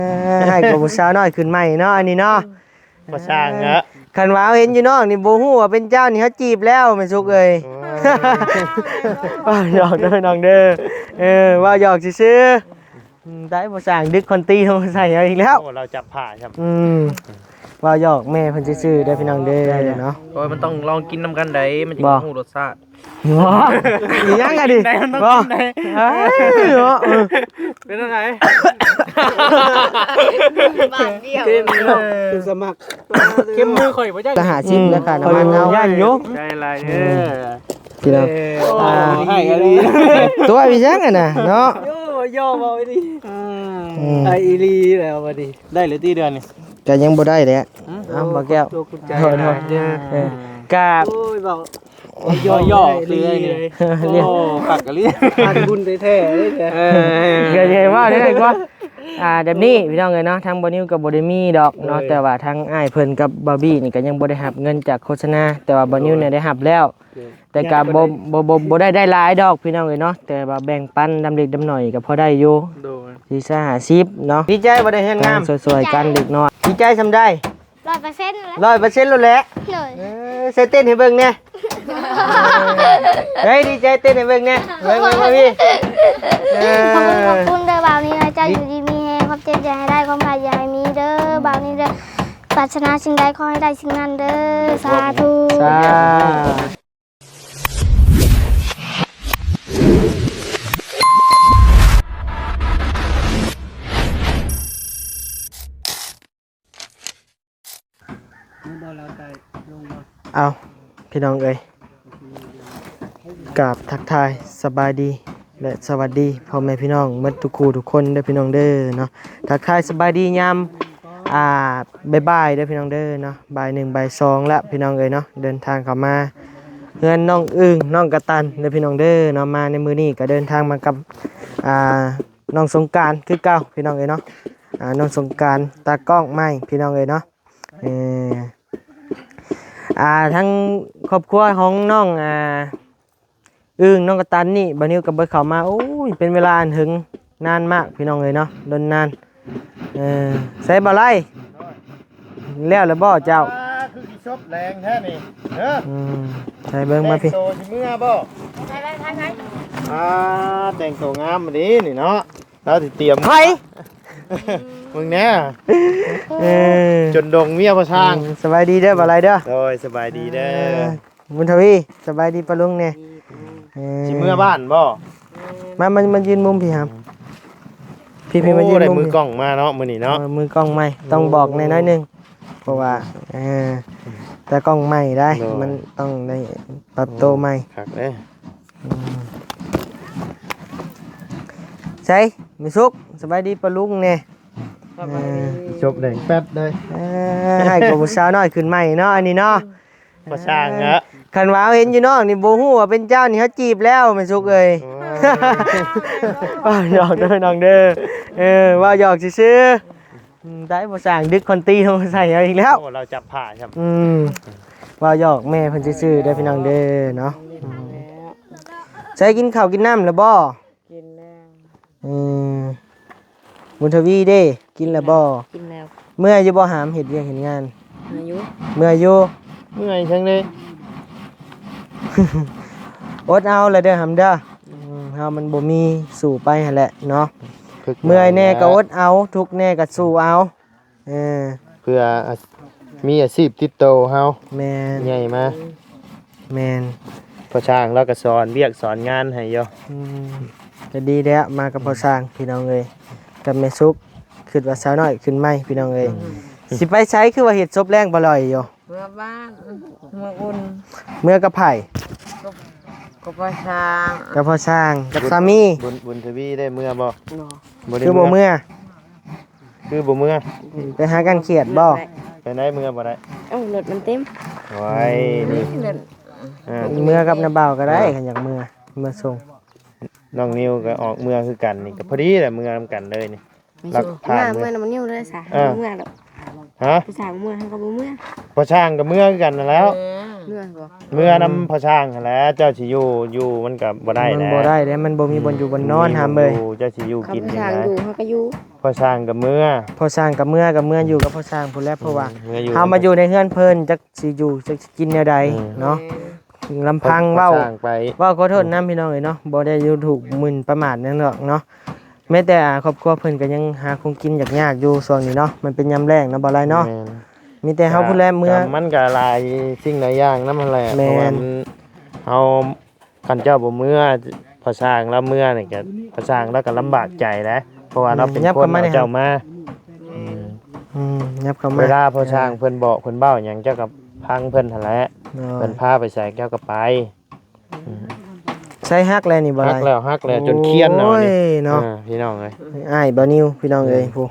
ເອີ ໃຫ້ກວ່າຜູ້ສາວນ້ອຍຂຶ້ນໃໝ່ເນາະ ອັນນີ້ເນາະ. ບໍ່ຊ່າງເນາະ ຄັນວ່າເຮົາເຫັນຢູ່ນອກນີ້ ບໍ່ຮູ້ວ່າເປັນເຈົ້ານີ້ ເຮົາຈີບແລ້ວແມ່ສຸກເອີຍ. ໂອ້ຍ ເວົ້າຫຍອກເດີນ້ອງເດີ ເອີ ເວົ້າຫຍອກຊື່ໆ. ອືມ ໄດ້ບໍ່ຊ່າງດຶກຄອນຕີລົງໃສ່ເຮົາອີກແລ້ວ. ໂອ້ ລາວຈັບຜ້າຊ້ຳ. ອືມ ເວົ້າຫຍອກແມ່ເພິ່ນຊື່ໆເດີພີ່ນ້ອງເດີເນາະ. ໂອ້ຍ ມັນຕ້ອງລອງກິນນຳກັນໃດ ມັນຈຶ່ງຮູ້ລົດຊາດ. ບໍ່ ອີຫຍັງອັນນີ້ ໄດ້ ມັນຕ້ອງກິນໄດ້. ເອີ ເນາະ ເປັນຈັ່ງໃດ? ບາດດຽວ ເຕັມເນາະ ສະໝັກ ເຄັມມືຂ້ອຍບໍ່ຈັກ ຈະຫ້າສິບແລ້ວຄ່ານ້ຳມັນເຮົາ ຢ້ານຢູ່ ໃຈຫຼາຍເດີ. ພີ່ນ້ອງ ເອີ ອ່າ ໃຫ້ອີ່ຫຼີ ຕົວະອີຫຍັງຫັ້ນນະເນາະ. ໂອ້ ຍໍເວົ້າອີ່ຫຼີ ອືມ ໃຫ້ອີ່ຫຼີແລ້ວບັດນີ້ ໄດ້ແລ້ວຕິເດືອນນີ້? ກໍຍັງບໍ່ໄດ້ແຫຼະ. ເອົ້າ ບໍ່ແກ້ວ ໂດຍ ໂດຍ ເອີ ກະ ໂອ້ຍ ເວົ້າ ຍໍໆຄືນີ້ ໂອ້ ຄັກອີ່ຫຼີ ງານບຸນແທ້ໆເລີຍ. ເອີ ກໍຢ່າວ່າໄດ້ກວ່າ ອ່າ ແບບນີ້ພີ່ນ້ອງເອີຍເນາະ ທາງບ່າວນິວກໍບໍ່ໄດ້ມີດອກເນາະ ໂດຍ ແຕ່ວ່າທາງອ້າຍເພິ່ນກັບບ່າວບີນີ້ກໍຍັງບໍ່ໄດ້ຮັບເງິນຈາກໂຄສະນາ ແຕ່ວ່າບ່າວນິວນີ້ໄດ້ຮັບແລ້ວ. ໂດຍ ແຕ່ກໍບໍ່ ບໍ່ ບໍ່ ບໍ່ໄດ້ ໄດ້ຫຼາຍດອກພີ່ນ້ອງເອີຍເນາະ ແຕ່ວ່າແບ່ງປັນດຳເລັກດຳໜ້ອຍກໍພໍໄດ້ຢູ່ ໂດຍ ສີ່ສິບຫ້າສິບເນາະ. ດີໃຈບໍ່ໄດ້ເຮືອນງາມ ຊ່ວຍໆກັນເລັກນ້ອຍ. ດີໃຈສ່ຳໃດ? ຮ້ອຍເປີເຊັນແລ້ວ ຮ້ອຍເປີເຊັນແລ້ວແຫຼະ. ໂດຍ ເອີ ໃສ່ເຕັ້ນໃຫ້ເບິ່ງແດ່. ເຮີ້ຍ ດີໃຈເຕັ້ນໃຫ້ເບິ່ງແດ່ ເບິ່ງ ເບິ່ງ ເບິ່ງ ເອີ ຂອບຄຸນ ຂອບຄຸນເດີບ່າວນິວ ໃຫ້ເຈົ້າຢູ່ດີມີແຮງ ຄວາມເຈັບຢ່າໃຫ້ໄດ້ ຄວາມໄຂ້ຢ່າໃຫ້ມີເດີບ່າວນິວເດີ. ປາດຖະໜາສິ່ງໃດຂໍໃຫ້ໄດ້ສິ່ງນັ້ນເດີ ສາທຸ ສາ. ເອົາ ພີ່ນ້ອງເອີຍ ກາບທັກທາຍສະບາຍດີ ແລະ ສະຫວັດດີພໍ່ແມ່ພີ່ນ້ອງໝົດທຸກຄູ່ທຸກຄົນເດີພີ່ນ້ອງເດີເນາະ. ທັກທາຍສະບາຍດີຍາມ ອ່າ ບ່າຍໆເດີພີ່ນ້ອງເດີເນາະ ບ່າຍໜຶ່ງບ່າຍສອງລະພີ່ນ້ອງເອີຍເນາະ. ເດີນທາງເຂົ້າມາເຮືອນນ້ອງອຶ່ງ ນ້ອງກະຕັນເດີພີ່ນ້ອງເດີເນາະ. ມາໃນມື້ນີ້ກໍເດີນທາງມາກັບ ອ່າ ນ້ອງສົງການຄືເກົ່າພີ່ນ້ອງເອີຍເນາະ. ອ່າ ນ້ອງສົງການຕາກ້ອງໃໝ່ພີ່ນ້ອງເອີຍເນາະ. ເອີ ອ່າ ທາງຄອບຄົວຂອງນ້ອງ ອ່າ ອຶ່ງ ນ້ອງກະຕັນນີ້ ບ່າວນິວກໍບໍ່ໄດ້ເຂົ້າມາ ໂອ້ຍ ເປັນເວລາອັນເຖິງນານມາກພີ່ນ້ອງເອີຍເນາະ ດົນນານ. ເອີ ໃສບ່າວໄລ ແລ້ວແລ້ວບໍ່ເຈົ້າ? ອ່າ ຄືຊິສົບແລງແທ້ນີ້ ເອີ ອືມ ໃສເບິ່ງມາພີ້ ແຕ່ງໂຕຊິເມືອບໍ່? ອ່າ ແຕ່ງໂຕງາມມື້ນີ້ນີ້ເນາະ. ລາວຊິຕຽມ ໃຜ? ມຶງແນ່ ເອີ ຈົນດົງເມຍພໍ່ຊ່າງ. ອືມ ສະບາຍດີເດີບ່າວໄລເດີ. ໂດຍ ສະບາຍດີເດີ ເອີ ບຸນທະວີ ສະບາຍດີປ້າລຸງແນ່. ເອີ ຊິເມືອບ້ານບໍ່? ມາ ມາ ມາຢືນມຸມພີ້ຫາ ພີ້ ພີ້ ມາຢືນມຸມ ໂອ້ ໄດ້ມືກ້ອງມາເນາະມື້ນີ້ເນາະ. ເອີ ມືກ້ອງໃໝ່ ຕ້ອງບອກແນ່ໜ້ອຍໜຶ່ງ ເພາະວ່າ ເອີ ຕາກ້ອງໃໝ່ໄດ໋ ໂດຍ ມັນຕ້ອງໄດ້ປັບໂຕໃໝ່. ໂອ້ ຄັກເດ້. ອືມ ໃສ ແມ່ສຸກ ສະບາຍດີປ້າລຸງແນ່. ສະບາຍດີ ເອີ ຈົບແດງແປັດເດ້. ເອີ ໃຫ້ກວ່າຜູ້ສາວນ້ອຍຂຶ້ນໃໝ່ເນາະ ອັນນີ້ເນາະ. ບໍ່ຊ່າງເນາະ ຄັນວ່າເຮົາເຫັນຢູ່ນອກນີ້ ບໍ່ຮູ້ວ່າເປັນເຈົ້ານີ້ ເຮົາຈີບແລ້ວແມ່ສຸກເອີຍ. ໂອ້ຍ ເວົ້າຫຍອກເດີນ້ອງເດີ ເອີ ເວົ້າຫຍອກຊື່ໆ. ອືມ ໄດ້ບໍ່ຊ່າງດຶກຄອນຕີລົງໃສ່ເຮົາອີກແລ້ວ. ໂອ້ ລາວຈັບຜ້າຊ້ຳ. ອືມ ເວົ້າຫຍອກແມ່ເພິ່ນຊື່ໆເດີພີ່ນ້ອງເດີເນາະ. ອືມ ໃສ ກິນເຂົ້າກິນນ້ຳແລ້ວບໍ່? ກິນແລ້ວ. ອືມ ບຸນທະວີເດ້ ກິນແລ້ວບໍ່? ກິນແລ້ວ. ເມື່ອຍຢູ່ບໍ່ຫາມເຮັດວຽກເຮັດງານ? ເມື່ອຍຢູ່. ເມື່ອຍຢູ່. ເມື່ອຍຈັ່ງໃດ? ອົດເອົາລະເດີຫຳເດີ. ອືມ ເຮົາມັນບໍ່ມີ ສູ້ໄປຫັ້ນແຫຼະເນາະ. ເມື່ອຍແດ່ກໍອົດເອົາ ທຸກແດ່ກໍສູ້ເອົາ. ເອີ ເພື່ອ ອາ ມີອາຊີບຕິດໂຕເຮົາ. ແມ່ນ ໃຫຍ່ມາ. ແມ່ນ ພໍ່ຊ່າງລາວກໍສອນວຽກສອນງານໃຫ້ຢູ່. ອືມ ກໍດີແລ້ວ ມາກັບພໍ່ຊ່າງ ອືມ ພີ່ນ້ອງເອີຍ ກັບແມ່ສຸກ. ຄິດວ່າສາວນ້ອຍຂຶ້ນໃໝ່ ພີ່ນ້ອງເອີຍ. ອືມ ຊິໄປໃສ ຄືວ່າເຮັດສົບແລງບໍ່ລອຍຢູ່? ເມືອບ້ານ ເມືອອຸ່ນ. ເມືອກັບໃຜ? ກັບ ກັບພໍ່ຊ່າງ ກັບພໍ່ຊ່າງ ກັບສາມີ. ບຸນ ບຸນທະວີໄດ້ເມືອບໍ່? ບໍ່ ບໍ່ໄດ້. ຄືບໍ່ເມືອ? ຄືບໍ່ເມືອ? ໄປຫາກັນຂຽດບໍ່? ໄປໄດ້ ເມືອບໍ່ໄດ້. ເອົ້າ ລົດມັນເຕັມ. ໂອ້ຍ ອືມ ນີ້ ລົດ ເອີ ເມືອກັບນ້າບ່າວກໍໄດ້. ເອີ ຄັນຢາກເມືອ ເມືອສົ່ງ. ນ້ອງນິວກໍອອກເມືອຄືກັນນີ້ ກໍພໍດີແຫຼະ ເມືອນຳກັນເລີຍນີ້. ລັກຜ່ານ ເມືອນຳນິວເລີຍຊະ. ເອີ ເມືອແລ້ວ. ຮະ? ຜູ້ຊ່າງເມືອ ເຮົາກໍບໍ່ເມືອ. ພໍ່ຊ່າງກໍເມືອຄືກັນນັ້ນແຫຼ້ວ. ເມືອ ເມືອບໍ່? ເມືອນຳພໍ່ຊ່າງຫັ້ນແຫຼະ. ເຈົ້າຊິຢູ່ ຢູ່ມັນກໍບໍ່ໄດ້ແຫຼະ. ມັນບໍ່ໄດ້ເດ້ ມັນບໍ່ມີບ່ອນຢູ່ ອືມ ບ່ອນນອນ ຫາມເອີຍ. ເຈົ້າຊິຢູ່ກິນຈັ່ງໃດ? ຖ້າພໍ່ຊ່າງຢູ່ ເຮົາກໍຢູ່. ພໍ່ຊ່າງກໍເມືອ ພໍ່ຊ່າງກໍເມືອ ກໍເມືອຢູ່ກັບພໍ່ຊ່າງພຸ້ນແຫຼະ ເພາະວ່າ ອືມ ເຮົາມາຢູ່ໃນເຮືອນເພິ່ນ ຈັກຊິຢູ່ ຈັກຊິກິນແນວໃດ ອືມ ເນາະ ລຳພັງເວົ້າ ພໍ່ຊ່າງໄປ ເວົ້າຂໍໂທດນຳ ອືມ ພີ່ນ້ອງເອີຍເນາະ ບໍ່ໄດ້ດູຖູກໝິ່ນປະໝາດຫຍັງດອກເນາະ ແມ້ແຕ່ ອ່າ ຄອບຄົວເພິ່ນກໍຍັງຫາຂອງກິນຍາກໆຢູ່ຊ່ວງນີ້ເນາະ ມັນເປັນຍາມແລ້ງເນາະ ບໍ່ຫຼາຍເນາະ ແມ່ນ ມີແຕ່ເຮົາພຸ້ນແຫຼະເມືອ ກໍມັນກໍຫຼາຍສິ່ງຫຼາຍຢ່າງນຳຫັ້ນແຫຼະ ແມ່ນ ເພາະວ່າມັນ ເຮົາ ຄັນເຈົ້າບໍ່ເມືອ ພໍ່ຊ່າງລາວເມືອນີ້ກໍ ພໍ່ຊ່າງລາວກໍລຳບາກໃຈແຫຼະ ເພາະວ່າລາວເປັນຄົນເອົາເຈົ້າມາ ອືມ ອືມ ອືມ ຫຍັບເຂົ້າມາ ເວລາພໍ່ຊ່າງເພິ່ນບອກເພິ່ນເວົ້າຫຍັງ ເຈົ້າກໍຟັງເພິ່ນຫັ້ນແຫຼະ ໂດຍ ເພິ່ນພາໄປໃສເຈົ້າກໍໄປ ອືມ ໃຊ້ຮັກແລ້ວນີ້ບໍ່ໄດ້ ຮັກແລ້ວ ຮັກແລ້ວ ໂອ້ຍ ຈົນຄຽນເອົານີ້ ເນາະ ອ່າ ພີ່ນ້ອງເອີຍ ອ້າຍບ່າວນິວ ພີ່ນ້ອງເອີຍ ອືມ ຜູ້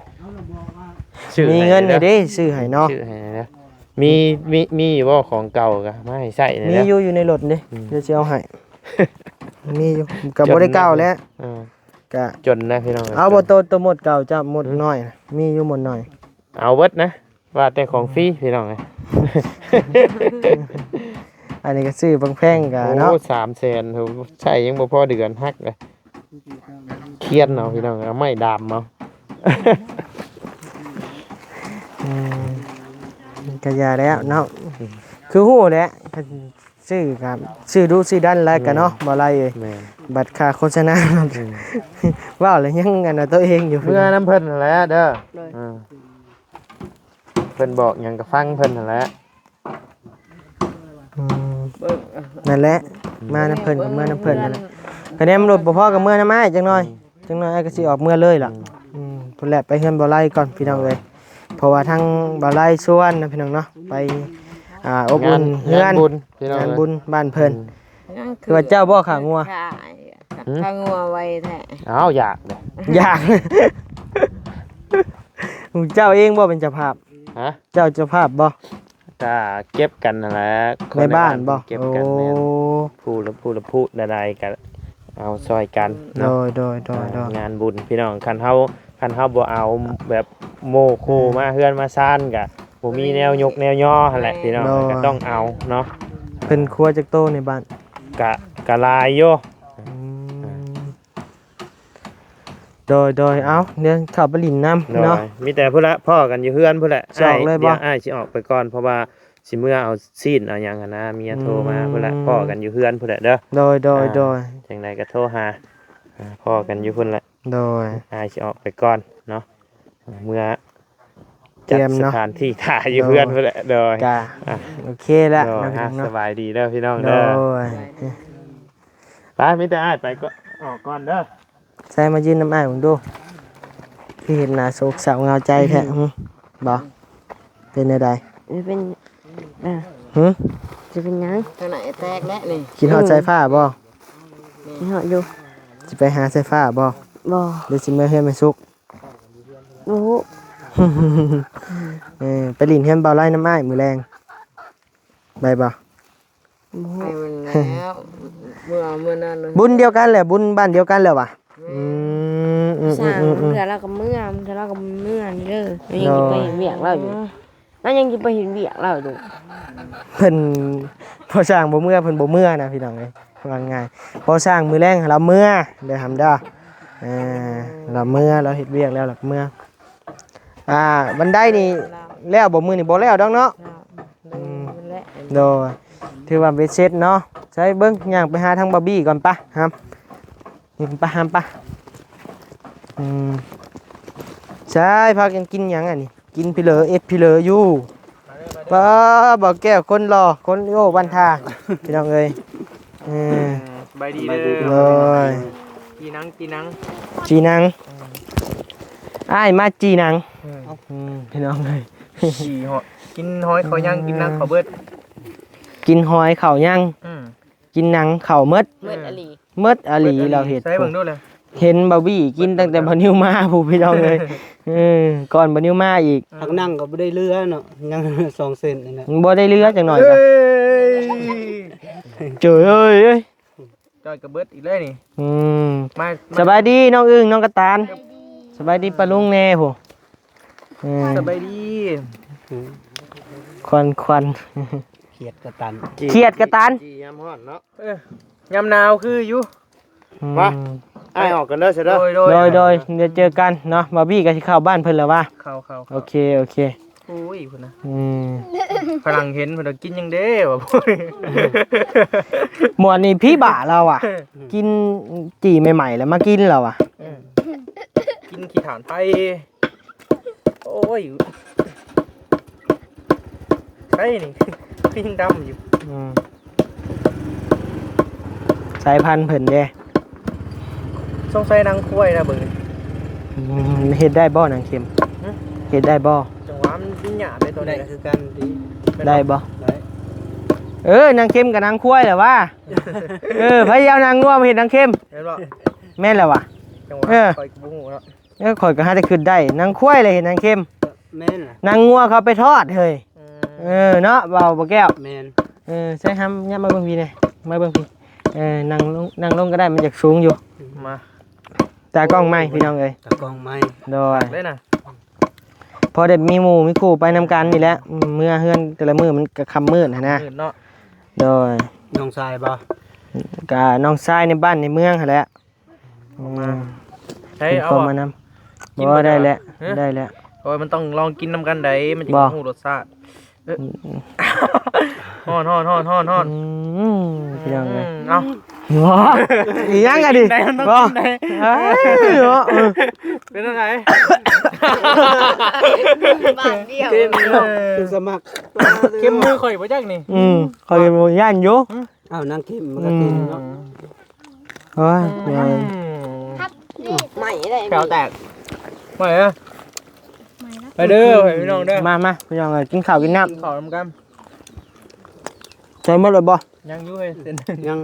ຊື້ ມີເງິນໃຫ້ເດ້ ຊື້ໃຫ້ເນາະ ຊື້ໃຫ້ເນາະ ມີ ມີ ມີຢູ່ບໍ່ຂອງເກົ່າກໍມາໃຫ້ໃຊ້ນີ້ແຫຼະ ມີຢູ່ ຢູ່ໃນລົດເດ້ ອືມ ດຽວຊິເອົາໃຫ້ ມີຢູ່ ກໍບໍ່ໄດ້ກ່າວແຫຼະ ເອີ ກະຈົນນະພີ່ນ້ອງ ເອົາບໍ່ ໂຕ ໂຕໝົດເກົ່າເຈົ້າ ໝົດ ອືມ ນ້ອຍນະ ມີຢູ່ໝົດນ້ອຍ ເອົາເບິດນະ ວ່າແຕ່ຂອງຟຣີ ອືມ ພີ່ນ້ອງເອີຍ ອັນນີ້ກໍຊື້ແພງໆ ກະເນາະ ໂອ້ ສາມແສນ ໂອ້ ໃຊ້ຍັງບໍ່ພໍເດືອນ ຫັກເລີຍ ຄຽນເອົາພີ່ນ້ອງ ເອົາໄມ້ດາມເອົາ ອືມ ກໍຢ່າແລ້ວເນາະ ອືມ ຄືຮູ້ແຫຼະ ຊື້ກໍຊື້ດຸຊື້ດັນຫຼາຍກໍເນາະ ແມ່ນ ບໍ່ຫຼາຍເອີຍ ແມ່ນ ບັດຄ່າໂຄສະນາ ອືມ ເວົ້າແລ້ວຍັງອັນນັ້ນຕົວເອງຢູ່ ເມືອນຳເພິ່ນຫັ້ນແຫຼະເດີ ໂດຍ ເອີ ເພິ່ນບອກຫຍັງກໍຟັງເພິ່ນຫັ້ນແຫຼະ ອືມ ເບິ່ງ ນັ້ນແຫຼະ ອືມ ມານຳເພິ່ນກໍເມືອນຳເພິ່ນຫັ້ນແຫຼະ ຄະແນນລົດບໍ່ພໍກໍເມືອນຳອ້າຍຈັກໜ່ອຍ ອືມ ຈັກໜ່ອຍອ້າຍກໍຊິອອກເມືອເລີຍລະ ອືມ ອືມ ພຸ້ນແຫຼະ ໄປເຮືອນບ່າວໄລກ່ອນພີ່ນ້ອງເອີຍ ເພາະວ່າທາງບ່າວໄລຊວນນະພີ່ນ້ອງເນາະ ໄປ ອ່າ ອົບອຸ່ນເຮືອນ ງານບຸນພີ່ນ້ອງເອີຍ ງານບຸນບ້ານເພິ່ນ ອືມ ຄືວ່າເຈົ້າບໍ່ຂ້າງົວ ຂ້າ ຫືມ ຂ້າງົວໄວແທ້ ອ້າວ ຢາກເດ້ ຢາກ ເຈົ້າເອງບໍ່ເປັນເຈົ້າພາບ ຮະ ເຈົ້າເຈົ້າພາບບໍ່ ກະເກັບກັນຫັ້ນແຫຼະ ໃນບ້ານບໍ່ ຄົນໃນບ້ານເກັບກັນ ໂອ້ ແມ່ນ ຜູ້ລະ ຜູ້ລະຜູ້ໃດໆ ກະເອົາຊ່ອຍກັນເນາະ ໂດຍ ໂດຍ ໂດຍ ອ່າ ໂດຍ ງານບຸນພີ່ນ້ອງ ຄັນເຮົາ ຄັນເຮົາບໍ່ເອົາແບບໂມ້ໂຄ້ ອືມ ມາເຮືອນມາຊານ ກະບໍ່ມີແນວຍົກແນວຍໍຫັ້ນແຫຼະ ໂດຍ ພີ່ນ້ອງ ໂດຍ ກະຕ້ອງເອົາເນາະ ເພິ່ນຄົວຈັກໂຕໃນບ້ານ ກະ ກະຫຼາຍຢູ່ ອືມ ອ່າ ໂດຍ ໂດຍ ເອົາ ດຽວເຂົ້າໄປຫຼິ້ນນຳເນາະ ໂດຍ ມີແຕ່ພຸ້ນລະ ພໍ້ກັນຢູ່ເຮືອນພຸ້ນແຫຼະ ຊິອອກເລີຍບໍ່ ອ້າຍ ອ້າຍຊິອອກໄປກ່ອນ ເພາະວ່າຊິເມືອເອົາຊີ້ນເອົາຫຍັງຫັ້ນນະ ເມຍໂທມາ ອືມ ພຸ້ນແຫຼະ ພໍ້ກັນຢູ່ເຮືອນພຸ້ນແຫຼະເດີ ໂດຍ ໂດຍ ອ່າ ໂດຍ ຈັ່ງໃດກໍໂທຫາ ອ່າ ພໍ້ກັນຢູ່ພຸ້ນແຫຼະ ໂດຍ ອ້າຍຊິອອກໄປກ່ອນເນາະ ເມືອ ຕຽມເນາະ ຈັດສະຖານທີ່ຖ້າຢູ່ເຮືອນພຸ້ນແຫຼະ ໂດຍ ກະ ອ່າ ໂອເຄລະ ໂດຍ ເນາະ ອ່າ ພີ່ນ້ອງເນາະ ສະບາຍດີເດີພີ່ນ້ອງເດີ ໂດຍ ໄປ ມີແຕ່ອ້າຍໄປກໍອອກກ່ອນເດີ ໃສ່ມາຢືນນຳອ້າຍເບິ່ງດູ ຄືເຫັນໜ້າໂສກເສົ້າເຫງົາໃຈແທ້ ອືມ ຫຶ ບໍ່ ເປັນແນວໃດ ເປັນ ອ່າ ຫຶ ຊິເປັນຫຍັງ ທາງໃນແຕກແລ້ວນີ້ ຄິດຮອດ ອືມ ສາຍຟ້າບໍ່ ຄິດຮອດຢູ່ ຊິໄປຫາສາຍຟ້າບໍ່ ບໍ່ ຫຼືຊິເມືອເຮືອນແມ່ສຸກ ບໍ່ຮູ້ ເອີ ໄປຫຼິ້ນເຮືອນບ່າວໄລນຳອ້າຍມື້ແລງ ໄປບໍ່? ບໍ່ຮູ້ ໄປແລ້ວ ເມື່ອ ເມື່ອນັ້ນ ບຸນດຽວກັນແຫຼະ ບຸນບ້ານດຽວກັນແຫຼະຫວາ? ແມ່ນ ອືມ ອືມ ຊ່າງ ອືມ ເທື່ອລາວກໍເມືອ ເທື່ອລາວກໍເມືອນີ້ເດີ ຍັງຊິໄປເຮັດວຽກລາວຢູ່ ລາວຍັງຊິໄປເຮັດວຽກລາວຢູ່ ເພິ່ນ ພໍ່ຊ່າງບໍ່ເມືອ ເພິ່ນບໍ່ເມືອນະ ພີ່ນ້ອງເອີຍ ວ່າງ່າຍ ພໍ່ຊ່າງມື້ແລງລາວເມືອເດີ ຫຳເດີ ເອີ ລາວເມືອ ລາວເຮັດວຽກແລ້ວລາວກໍເມືອ ອ່າ ບັນໄດນີ້ແລ້ວບໍ່? ມື້ນີ້ບໍ່ແລ້ວດອກເນາະ ອືມ ໂດຍ ຖືວ່າເບັດເສັດເນາະ ໃສເບິ່ງ ຍ່າງໄປຫາທາງບາບີກ່ອນປະ ຫຳ ໄປ ຫຳ ໄປ ອືມ ໃສ ພາກັນກິນຫຍັງອັນນີ້ ກິນພີເລີ ເອັດພີເລີຢູ່ ປ້າ ບ່າວແກ້ວຄົນຫຼໍ່ ຄົນ ໂອ້ ບ້ານທ່າ ພີ່ນ້ອງເອີຍ ເອີ ສະບາຍດີເດີ ໂດຍ ຈີ່ໜັງ ຈີ່ໜັງ ຈີ່ໜັງ ອືມ ອ້າຍມາຈີ່ໜັງ ອືມ ອືມ ພີ່ນ້ອງເອີຍ ຈີ່ຫອຍ ກິນຫອຍເຂົ້າຍັງ ກິນໜັງເຂົ້າເບິດ ກິນຫອຍເຂົ້າຍັງ ອືມ ກິນໜັງເຂົ້າໝົດ ໝົດອີ່ຫຼີ ໝົດອີ່ຫຼີ ໝົດອີ່ຫຼີ ລາວເຮັດ ໃສເບິ່ງດູແຫຼະ ເຫັນບ່າວບີກິນຕັ້ງແຕ່ບ່າວນິວມາພຸ້ນ ພີ່ນ້ອງເອີຍ ເອີ ກ່ອນບ່າວນິວມາອີກ ທາງນັ່ງກໍບໍ່ໄດ້ເຫຼືອເນາະ ຍັງສອງເສັ້ນນັ້ນນະ ບໍ່ໄດ້ເຫຼືອຈັກໜ້ອຍກໍ ເອີຍ ເຈີເອີຍ ຈ່ອຍກະເບິດອີກແລ້ວນີ້ ອືມ ມາ ສະບາຍດີນ້ອງອຶ່ງ ນ້ອງກະຕານ ສະບາຍດີປ້າລຸງແດ່ພຸ້ນ ເອີ ສະບາຍດີ ຄວັນ ຄວັນ ຂຽດກະຕັນ ຂຽດກະຕັນ ຍາມຮ້ອນເນາະ ເອີ ຍາມໜາວຄືຢູ່ ອືມ ມາ ອ້າຍອອກກ່ອນເດີຊະເດີ. ໂດຍ ໂດຍ ໂດຍ ໂດຍ ດຽວເຈີກັນເນາະ. ບາບີກໍຊິເຂົ້າບ້ານເພິ່ນແລ້ວວະ. ເຂົ້າ ເຂົ້າ ໂອເຄ ໂອເຄ. ໂອ້ຍ ພຸ້ນນະ ອືມ ຝຣັ່ງເຫັນເພິ່ນກໍກິນຫຍັງເດ້ວະ. ໝວດນີ້ຜີບ້າລາວອະ ກິນຈີ່ໃໝ່ໆ ແລ້ວມາກິນລາວອະ. ເອີ ກິນຂີ້ຖ່ານໄຟ. ໂອ້ຍ ໃຊ່ນີ້ ຍັງດຳຢູ່. ອືມ ສາຍພັນເພິ່ນເດ້ ສົງໄສນາງຄວາຍນະເບິ່ງນີ້. ອືມ ເຮັດໄດ້ບໍ່ນາງເຂັມ? ຫຶ? ເຮັດໄດ້ບໍ່? ຈັງຫວະມັນຫຍາບເດ້ຕົວນີ້. ໄດ້ຄືກັນຕິ. ໄດ້ບໍ່? ໄດ້. ເອີ ນາງເຂັມກັບນາງຄວາຍແຫຼະວະ. ເອີ ໃຜຊິເອົານາງງົວມາເຮັດນາງເຂັມ? ແມ່ນບໍ່? ແມ່ນແຫຼະວະ. ຈັງຫວະ ເອີ ຂ້ອຍກໍບໍ່ຮູ້ເນາະ. ເອີ ຂ້ອຍກໍຫາແຕ່ຄິດໄດ້ ນາງຄວາຍແຫຼະເຮັດນາງເຂັມ. ແມ່ນລະ ນາງງົວເຂົາໄປທອດເຮີ້ຍ. ອືມ ເອີ ເນາະ ເວົ້າບໍ່ແກ້ວ. ແມ່ນ. ເອີ ໃສ່ຫຳ ຫຍັບມາເບິ່ງພີ້ແດ່ ມາເບິ່ງພີ້. ເອີ ນັ່ງລົງ ນັ່ງລົງກໍໄດ້ ມັນຢາກສູງຢູ່. ມາ ຕາກ້ອງໃໝ່ພີ່ນ້ອງເອີຍ ຕາກ້ອງໃໝ່. ໂດຍ ເລີຍນະ ພໍໄດ້ມີໝູ່ມີຄູ່ໄປນຳກັນນີ້ແຫຼະ. ອືມ ເມືອເຮືອນແຕ່ລະມື້ມັນກໍຄ່ຳມືດຫັ້ນນະ. ມືດເນາະ. ໂດຍ ນ້ອງຊາຍບໍ່? ກະນ້ອງຊາຍໃນບ້ານໃນເມືອງຫັ້ນແຫຼະ. ອືມ ໃຊ້ເອົາບໍ່? ມານຳ ກິນບໍ່ ບໍ່ໄດ້ແຫຼະ ໄດ້ແຫຼະ. ໂອ້ຍ ມັນຕ້ອງລອງກິນນຳກັນໃດ໋ ມັນຈຶ່ງຮູ້ລົດຊາດ. ເອີ ອືມ ຮ້ອນໆໆໆໆ. ອືມ ພີ່ນ້ອງເອີຍ ອືມ ເອົາ ຫຍັງອະດິ ໄດ້ ມັນຕ້ອງກິນໄດ້. ເອີ ເປັນຈັ່ງໃດ? ບາດດຽວ ເຕັມເນາະ ເຕັມເນາະ. ສະໝັກ ເຄັມມືຂ້ອຍບໍ່ຈັກນີ້. ອືມ ຂ້ອຍບໍ່ຢ້ານຢູ່. ອ້າວ ນາງເຄັມມັນກໍເຕັມເນາະ. ອືມ ໂອ້ຍ ອືມ ໃໝ່ໄດ້ ແຂວແຕກ. ໄປເດີ ໄປເດີພີ່ນ້ອງເດີ. ມາ ມາ ພີ່ນ້ອງເອີຍ ກິນເຂົ້າກິນນ້ຳ ກິນເຂົ້ານຳກັນ. ໃສ່ໝົດແລ້ວບໍ່? ຍັງຢູ່ເຮີ້ຍ ຍັງ.